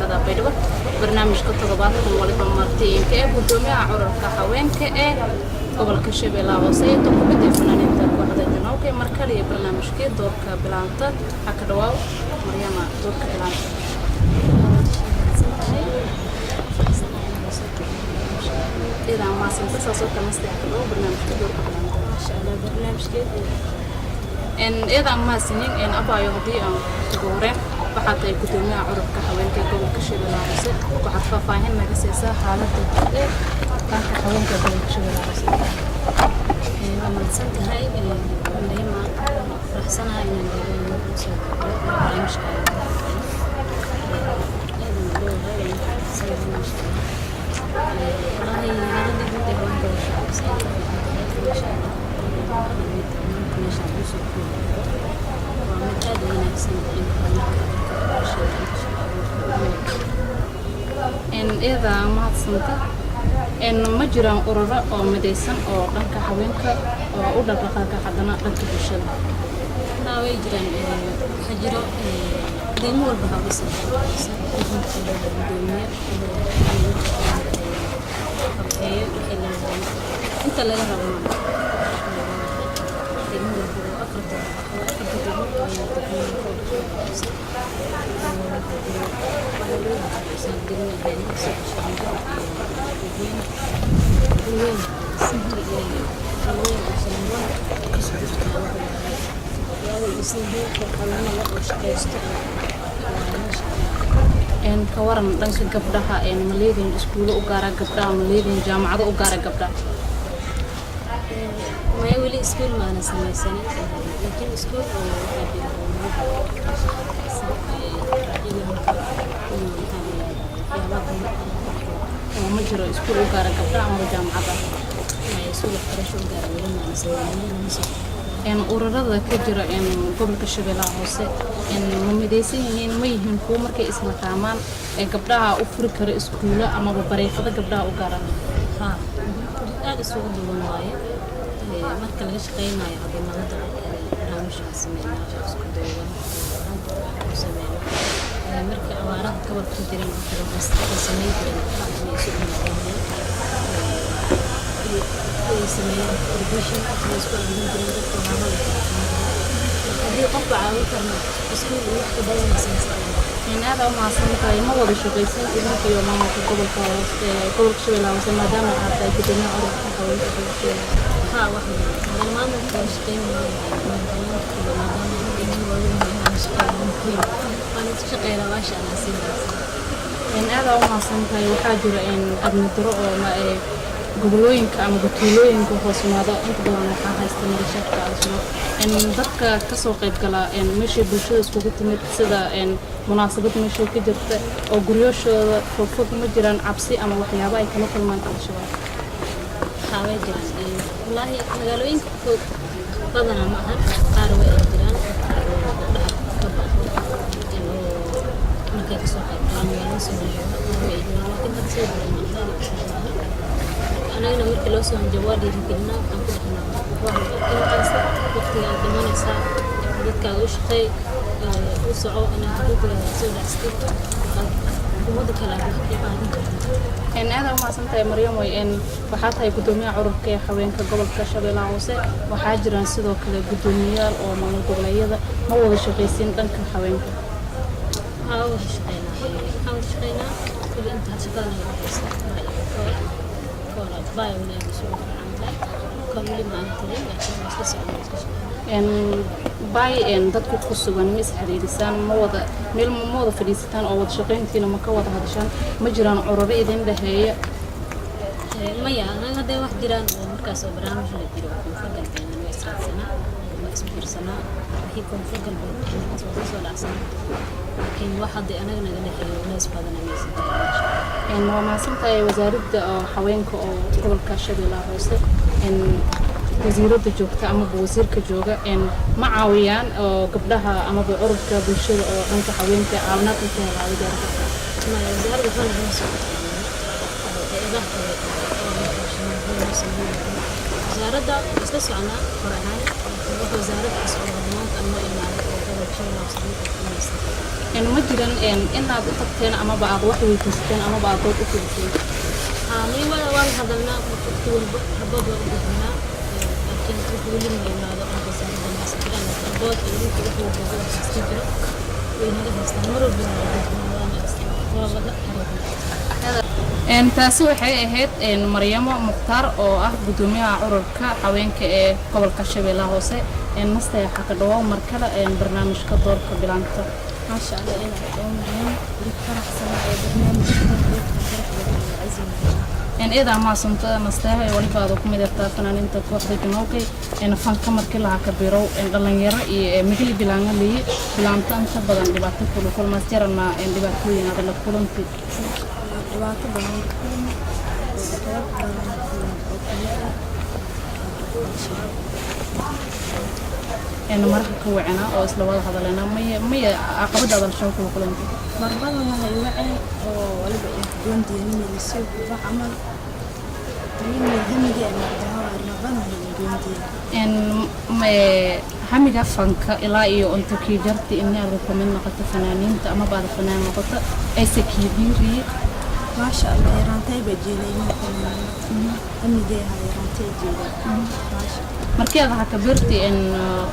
Magaalada Baydhabo. Barnaamijka toddobaadkan waliba martiinka ee gudoomiyaha ururka haweenka ee gobolka Shabeellaha Hoose ee toqobida fanaaniinta kooxda Janowka. Mar kale iyo barnaamijkii Doorka Bilaanta. Waxaa ka dhawaaw, Maryama, Doorka Bilaanta. Tahay. Idaa maasanta, saasoo kale nasteex ka dhawo barnaamijka Doorka Bilaanta. Maasha Allah, barnaamijkeedu. Iyadaan mahadsanin abaayo. Haddii aan ugu horeen, waxaa tahay gudoomiyaha ururka haweenka ee gobolka Shabeellaha Hoose. Waxaad faahfaahin naga siisaa xaaladda guud ee dhanka haweenka ee gobolka Shabeellaha Hoose. Waa mahadsan tahay, Maryama. Faraxsanahay inaan deegaan soo kordho barnaamijka. Aad u faraxsanahay, maasha Allah. Wallaahi, xaaladda guud ee haweenka gobolka Hoose aad u fiican tahay, maasha Allah. Mid maanta meesha lagu soo koobi karo waa mid aad u wanaagsan dhanka horumarka, dhanka waxbarashada, dhanka shaqo abuurka. Iyada mahadsanta. Ma jiraan ururo oo midaysan oo dhanka haweenka oo u dhaqdhaqaaqa, haddana dhanka bulshada? Haa, way jiraan. Waxaa jiro degmo walba waxaa dhisan gudoomiye qabxeeyo. Waxay leedahay inta laga rabo degmo walba oo afarta degmo ee degmooyinka hoose. Waxaa jiro waxaa loo dhisan degmo ahayn sida Shaango iyo Weyn iyo Weyn oo Shaango waa dhisan yihiin, xarumo la oo shaqaysto, maasha Allah. Ka waran dhanka gabdhaha? Ma leedihin iskuulo u gaara gabdhaha? Ma leedihin jaamacado u gaara gabdhaha? Maya, weli iskuul maana samaysanin, laakiin iskuul oo waxaa jira oo lagu ciidanka iyo, maxaa la yidhahdaa, waxyaabaha dumarka lagu barto. Oo ma jiro iskuul u gaara gabdhaha amaba jaamacadda? Maya, iskuul waxbarasho u gaara weli maana samaynin, lama soo. Ururada ka jira gobolka Shabeellaha Hoose ma midaysan yihiin? Ma yihiin kuwo markay isla qaamaan ee gabdhaha u furi kara iskuulo amaba bareefado gabdhaha u gaara? Haa, aad isugu duwan waaye. Marka laga shaqeynayo hadda nabadda oo kale, barnaamij aan sameynaa oo isku duuban oo hadda wax ku sameyno. Marka abaaraha gobolka ka jireen oo kale, waxay sameyn jireen gabdhaha inay isu imaadaan, ay sameeyaan contribution, inay isku aruurin jireen dadka walaalaha ay kala caawin jireen. Marka haddii qofka caawin karno, iskuul iyo wax ka badan ma samaysan. Aad u mahadsan tahay. Ma wada shaqaysan idinka iyo maamulka gobolka hoose ee gobolka Shabeellaha Hoose, maadaama aad tahay gudoomiyaha ururka haweenka gobolka Shabeellaha? Haa, wax badan maamulka wada shaqeyn maadaama waaweyn aan shaqeyn, waan isku shaqeynaa, maasha Allah, si wanaagsan. Aad u mahadsan tahay. Waxaa jira amni daro oo gobolooyinka ama tuulooyinka hoos yimaado. Inta badan waxaa haysta maleeshiyaadka Al-Shabaab. Dadka kasoo qayb gala meeshay bulshada iskugu timid, sida munaasabad meeshay ka jirta oo guryoshooda fogfog, ma jiraan cabsi ama waxyaabo ay kala kulmaan Al-Shabaab? Haa, way jiraan. Wallaahi, magaalooyinka fog badanaa ma ahan, qaar way ay jiraan oo gabdhaha ka baxo oo markay kasoo qayb galaan magaalada soo hanjabo, qaar way ay jiraan, laakiin hadda soo badan ma aha, aad u soo badan. Anagana markii loo soo hanjabo waa dhiirigelinaa. Waxaan ku dhahnaa, waa dhinacaasa waqtiga aad dhimanaysaa, dadkaaga u shaqeey, u soco inaad xuquuqdaada soo dhacsatid, aad ummadda kale aad wax ka qaadan kartid. Aad u mahadsan tahay, Maryam. Way waxaa tahay gudoomiyaha ururka ee haweenka gobolka Shabeellaha Hoose. Waxaa jiraan sidoo kale gudoomiyayaal oo maamul goboleedyada. Ma wada shaqaysin dhanka haweenka? Waxaa wada shaqeynaa, waxaan wada shaqeynaa kulli inta shaqada naga dhexeysa koola baa weli aad isugu fiican tahay. Kol weli ma aan tirin, laakiin waa iska socon, waa iska shaqeynaa. Bay dadku ku sugan ma is xiriirisaan? Ma wada meel ma wada fadhiisataan oo wada shaqayntiina ma ka wada hadashaan? Ma jiraan ururo idin dhexeeya? Maya, anaga hadday wax jiraan oo markaas oo barnaamij la jiro oo Koonfur Galbeed, waa israadsanaa, waa isbiirsanaa. Wixii Koonfur Galbeed markaas waa kasoo dhacsanaa, laakiin wax hadda anaga naga dhexeeyo culays badan maysan jirin, maasha Allah. Waa mahadsan tahay. Wasaaradda oo haweenka oo gobolka Shabeellaha Hoose, wasiiradda joogta amaba wasiirka jooga, ma caawiyaan oo gabdhaha amaba ururka bulshada oo dhanka haweenka caawinaad ma ka helaa wasaaradda? Maya, wasaaradda waxba nagama soo qabtaan. Hay-adaha kale oo la kaashanaa waxba noo sameyn. Wasaaradda waa isla soconaa kor ahaan, laakiin wax wasaaradda ka socdo hadda maanta aan noo imaaday oo gobolka Shabeellaha Hoose lagu kulmaysan. Ma jiran inaad u tagteen amaba aad wax weydiisateen amaba aad dood u fidiseen? Haa, mi waan hadalnaa, waqti walba rabood waan u gudbinaa, laakiin wax weli ma imaado dhanka wasaaradda maasa jiraan, laakiin rabood iyo dhulka wax walba oo iska jiro way naga haystaan mar walba, waan u gudbinaa, waana waa wada xiriirnaa. Taasi waxay ahayd Maryamo Mukhtaar oo ah guddoomiyaha ururka haweenka ee gobolka Shabeellaha Hoose. Nastay waxaa ka dhawaa mar kale barnaamijka Doorka Bilaanta. Maasha Allah, inaad oo muhiim lig faraxsana ee barnaamijka quruxda badan ee cazimka. Eedaa mahadsanto Nasteeha. Ee waliba aad ku mid ahtaa fanaaniinta kooxda Janoogay. Fanka markii lahaa kabirow dhalinyaro iyo migli bilaanga liyi bilaanta inta badan dhibaato kula kulmaas jarana dhibaatooyin aad la kulanti? Dhibaato badan la kulma oo qeyb badan oo kamid ah Al-Shabaab. Mararka ka wacana oo isla wada hadalena maya maya caqabada aad Al-Shabaab kula kulantay? Marbadan waxay waceen oo waliba goondiyeninayso kuba camal hamiga marbadan goondiyen. Hamiga fanka ilaa iyo inta kii jarti in aad ka mid noqoto fanaaniinta amaba aad fanaan noqoto ayse kii dhiiriye? Maasha Allah, yaraantay baa jeelay hamigay ahaa, yaraantay jeelay, maasha. Markii aad ahaa kabirti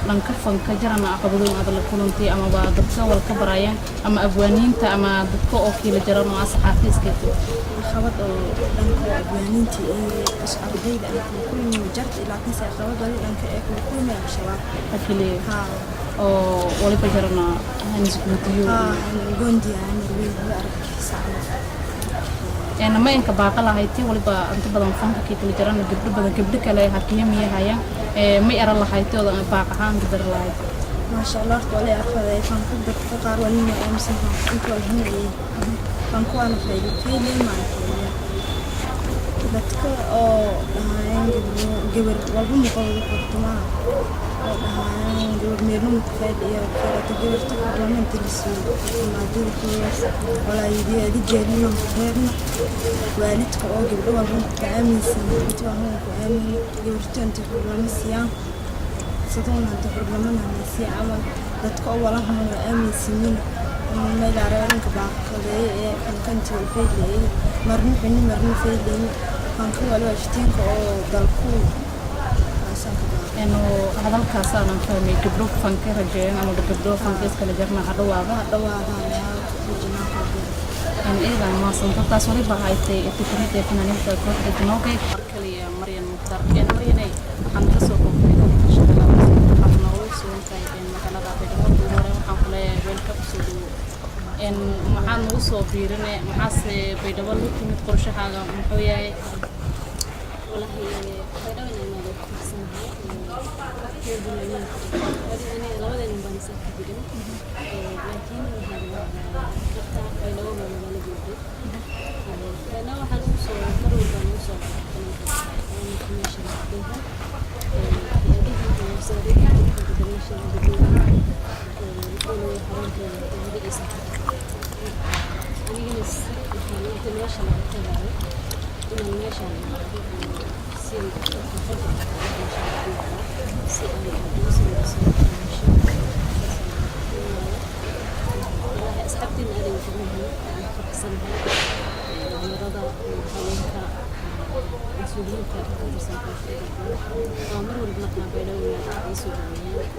dhanka fanka jarana caqabadooyin aad la kulantay amaba dadka wal ka barayaan ama abwaaniinta ama dadka oo kiila jaran oo asxaabta Caqabad oo dhanka abwaaniintii ee ardayda aan kula kulmi jarta, laakiinse caqabad wali dhanka ee kula kulmay Al-Shabaab. Akiliye Haa. Oo waliba jarana hanisguudiyo? Haa, goondiya marweyn la argagixisa camal. Ma inka baaqa lahayti waliba inta badan fanka kii kala jarana gabdho badan, gabdho kale hakiyamiyahayaan, ma era lahayti oo baaq ahaan ka dari lahayd? Maasha Allah, horta wali arfaday fanku dadka qaar wali ma aaminsan fanku inta wal hunayay fanku waana faydo faylay maana fayda dadka oo dhahayaan gabar walba maqawada qorto maaha oo dhahayaan gabar meelna maku faydhiya faydhata gabarta xornimo inta la siiyo maadada kuwaas walaayadiyaadi jeelina reerna waalidka oo gabdho walba ku aaminsan inta walba ku aamin gabarta inta xornimo siiyaan sidoon hadda xornimona siya camal dadka oo walahana waa aaminsanin meelaareenka baaqadeeye ee fankanti wal faydlayay marna xuni marna faydlayay fanka waliba iftiinka oo dalku aasaan ka baaqay. Hadalkaas aanan fahmay, gabdho fanka rajeeyaan amaba gabdho fanka iskala jarna ha dhawaada. Ha dhawaadaan lahaa rajanaanka. Iyadaa maasanta, taas waliba haytay tikrid ee fanaaniinta kooxda Janoogay. Mar kaliya Maryan Mukhtaar. Maryanay, waxaan kasoo booqnay gobolka Shabeellaha Hoose, waxaad noogu sugan tahay magaalada Baydhabo. Ugu hore waxaan ku leeyahay weelka kusoo dhawo. Maxaad nagu soo biirine? Maxaase Baydhabo la timid? Qorshahaaga muxuu yahay? Wallaahi, baydhabo inaan imaado ku faraxsanahay. Waqti walba waa imaan karaa. Wali aniga labadeena baan is arki jirin, laakiin waxaan rabaa horta Baydhabo waa magaalo buuxdo. Baydhabo waxaan ugu soo mar walba ugu soo information gabdhaha hay-adaha iyo wasaaradda international gabdhaha inay xaruntooda weli aysan anigana waxaan inta meesha laga tagaayo inaan meeshaan imaado si si aan ugu sameyso wallaahi asxaabteena aad ay u badan yihiin, aan faraxsanahay dhalinyarada, haweenka, mas-uuliyiinta ka tirsan kooxda oo mar walba markaan Baydhabo imaado ay soo dhaweeyaan,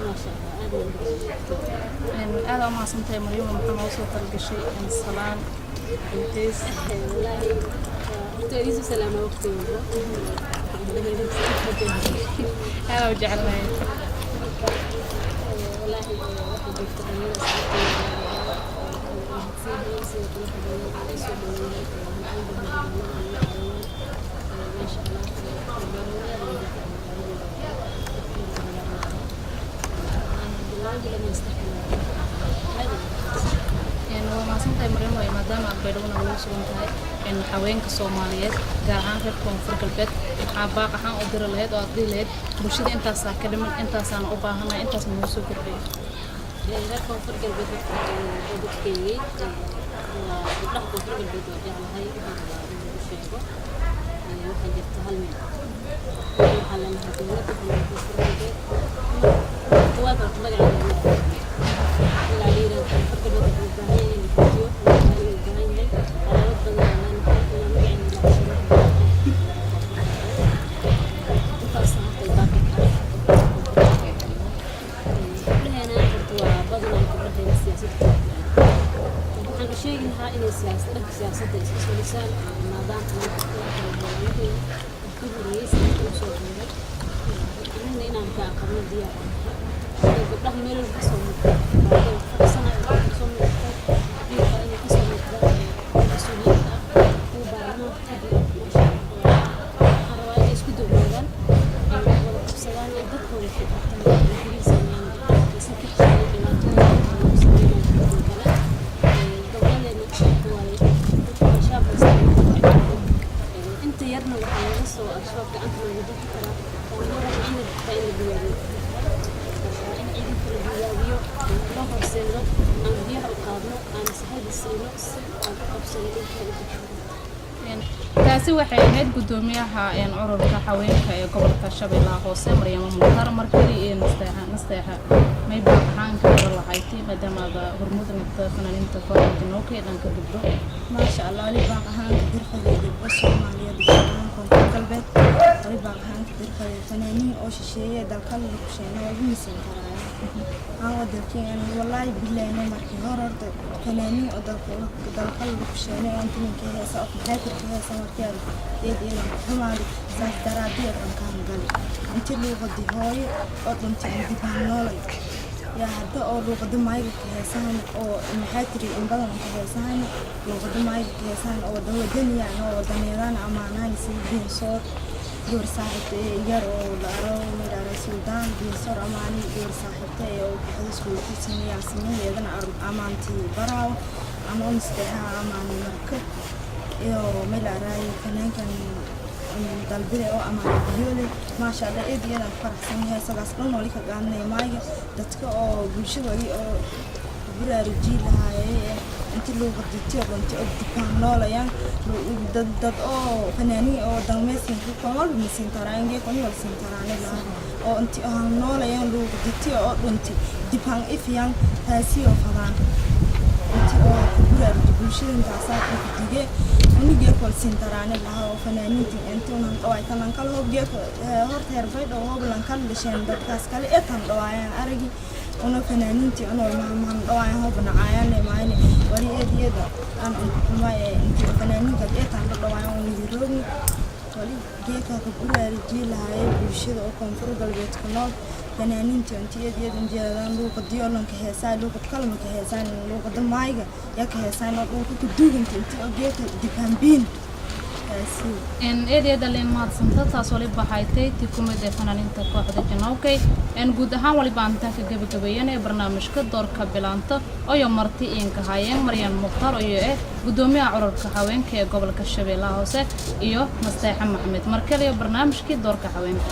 maasha Allah, aad baan ugu Aad aa umahadsantahay Maryamo. Maxaa noogu soo talagashay salaan hees? Wallaahi horta idiin soo salaama waqti walba. Aad aa u jecelnahay. Wallaahi waxaa joogta dhalinyaro asxaabteyda mahadsanyihiin sida quruxda badan ay soo dhaweeyeen oo macaan badan dadaalada ay la caawiyeen, maasha Allah. Magaalada aad ugu jecelahay. Waa mahadsantahay Maryamo. Maadaama aad Baydhabona ugu sugan tahay, haweenka Soomaaliyeed, gaar ahaan reer Koonfur Galbeed, maxaa baaq ahaan u diri lahayd oo aad dhihi lahayd bulshada intaasaa ka dhiman, intaasaana u baahanahay, intaas nagu soo kordhiyo? Reer Koonfur Galbeed horta waa dadkeygii, waa gabdhaha Koonfur Galbeed waa jeclahay. Waxaan rabaa in lagu sheego waxaa jirta hal meel, waxaa leenahay dowladda Koonfur Galbeed. Koowaad horta magaceeda ilaa la yiraahdo Koonfur Galbeed wuxuu u baahan yahay in la xoojiyo, wuxuu u baahan yahay calaamad badan oo leenahay inaan magaceena ilaashano. Intaas horta baaqi kale. Gabdhaheena horta waa badanaa, gabdhaheena siyaasadda kuma jiraan. Waxaan u sheegi lahaa inay siyaasad, dhanka siyaasadda iska soo dhisaan, imaadaan. Anaga ka horeeyey sanadka usoo biiray, anagna inaan ka aqabno diyaar aan nahay. Gabdhaha meel walba kasoo muuqdaan, fadhisanayo kasoo muuqdaan, iyo inay kasoo muuqdaan mas-uuliyiinta ah, kuwa baarlamaanka ku jira. Masha Allah, waxaan rabaa inay isku duubnaadaan, ay wada qabsadaan, ay dadkooda ku qabtaan, wacyigelin sameeyaan, aysan ka xishoonin dhibaatooyinka lagu sameynayo dadka kale. Gobolladeena waaye dadka Al-Shabaab haystaan, inta yarna waxaa laga soo Al-Shabaab gacanta loogu bixi karaa dhalinyarada in xitaa in la diiwaaniyo. Marka in ciidanka la diiwaaniyo, loo horseedo, aan biyaha u qaadno, aan sahayda siino si aan u qabsano dhulka u bixino. Taasi waxay ahayd guddoomiyaha ururka haweenka ee gobolka Shabeellaha Hoose, Maryamo Mukhtaar. Markali Nasteexa, Nasteexa, mayba maxaan ka oran lahayti maadaama aad hormuud nagta fanaaniinta kooxda Janooka ee dhanka gabdho? Maasha Allah, wali baaq ahaan ka dirfaday gabdho Soomaaliyeed, gaar ahaan Koonfur Galbeed. Wali baaq ahaan ka dirfaday fanaaniin oo shisheeye dalka lagu kusheeno walba misin karaayo aan wadankeen. Wallaahi bilaahno, markii hore horta fanaaniin oo dalka lagu kusheenay oo inta heesa oo maxay tirka heesa markii aan eed ilan xumaadi, saas daraadiya dhankaan gali inti luuqadii hooyo oo dhuntay dibaan noolay yaa hadda oo luuqada maayga ka heesahan oo maxaa tiri in badan ka heesahan, luuqada maayga ka heesahan oo wadan wadaniyaan oo wadaniyadaan amaanaan, sida Diinsoor, gabar saaxiibta ee yar oo la aro meelaha Suudaan, Diinsoor amaani, gabar saaxiibta ee oo kooxda iskuulka sameeyaa iyadana amaantii baraaw ama unisteexa amaani. Marka iyo meel araayo fanaankan dalbile oo amaana biyoole, maasha Allah, eed iyadaan faraxsan yahay. Sagaas dhan wali ka qaadnay maayga dadka oo bulshada wali oo baraarujii lahaaye inti luuqaditiyo dhunti oo dibaan noolayaan dad dad oo fanaaniin oo dalmeysin ku walba misin taraan geek wali wal sin taraan laha oo inti oo noolayaan luuqaditiyo oo dhunti dibaan ifiyaan, taasi oo fadaan inti oo ku baraaruji bulshada. Intaasaa ku dige unigee wal sin taraane laha oo fanaaniinta inti unan dhawaay tanan kala hoob geek horta herbay dhow hoob lan kala dhasheen dadkaas kale ee tan dhawaayaan aragi una fanaaniintii unoo mahan dhawaayan hoob nacaayaan maayne wali eed iyada aan xuma ee intii fanaaniinta ee tan dhawaayan oo niroogni. Wali geedka ka baraarujii lahaayay bulshada oo Koonfur Galbeed ku nool, fanaaniinta intii eed iyada jeedaan luuqadii oo lanka heesaa, luuqad kalma ka heesaan, luuqada maayga yaa ka heesaan oo dhulka ku duuganta intii oo geedka dibhambiin taasi. Eedeeda leen mahadsanta. Taas waliba haytay ti ku mid ee fanaaniinta kooxda Janowkay. Guud ahaan waliba antaa ka gabagabeeyeen ee barnaamijka doorka bilaanta oyo marti iinka haayeen Maryan Mukhtaar oyo eh guddoomiyaha ururka haweenka ee gobolka Shabeellaha Hoose iyo Nasteexa Maxamed. Markale barnaamijkii doorka haweenka.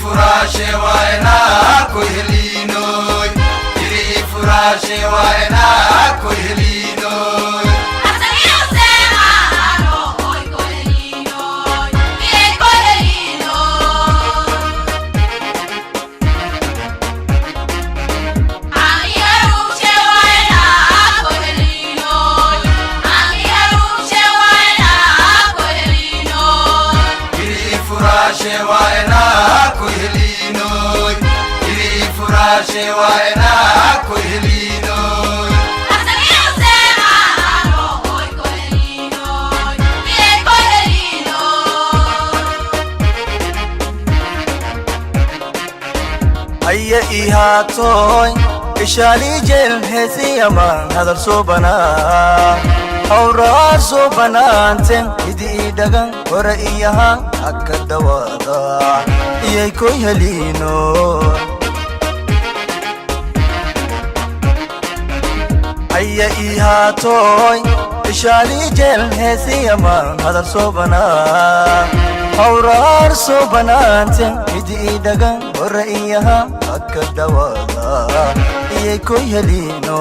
Furaashe waayna ku helinoy, iri furaashe waayna ku helinoy. Iri furaashe waayna ku helinoy, iri furaashe waayna ku helinoy. Aya ihaatoy ishaali jeel heesiyaman hadal soo banaa hawraar soo banaanten idi ii dhagan hore iyahaan akka dhawaada iyay koy heliino. Aya ihaatoy ishaali jeel heesiyaman hadal soo banaa hawraar soo banaanten idi ii dhagan hore iyahaan akka dhawaada iyay koy heliino.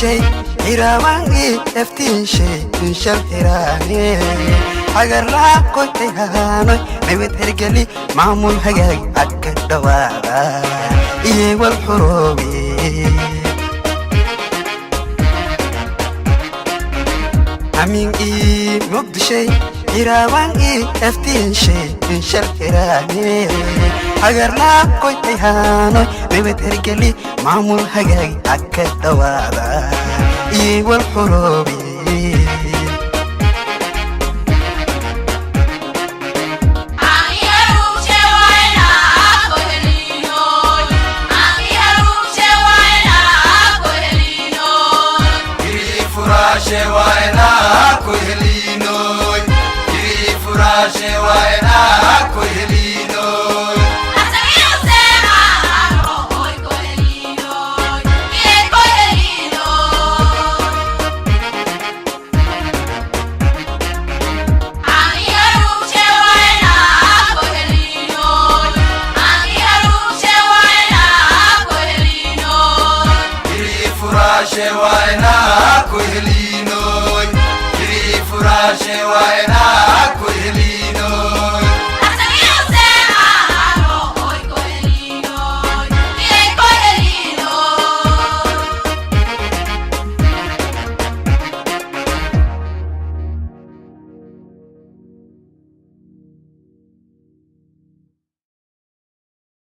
Muqdishay hiraawaan eftiinshay inshal hiraane hagarlaa koytay haanoy nabad hergeli maamul hagaag hagka dhawaada iyewal xuroobe. Amin ii Muqdishay hiraawaan eftiinshay inshal hiraane hagarlaa koytay haanoy nabad hergeli maamul hagaag hagka dhawaada iyewal xuroobe.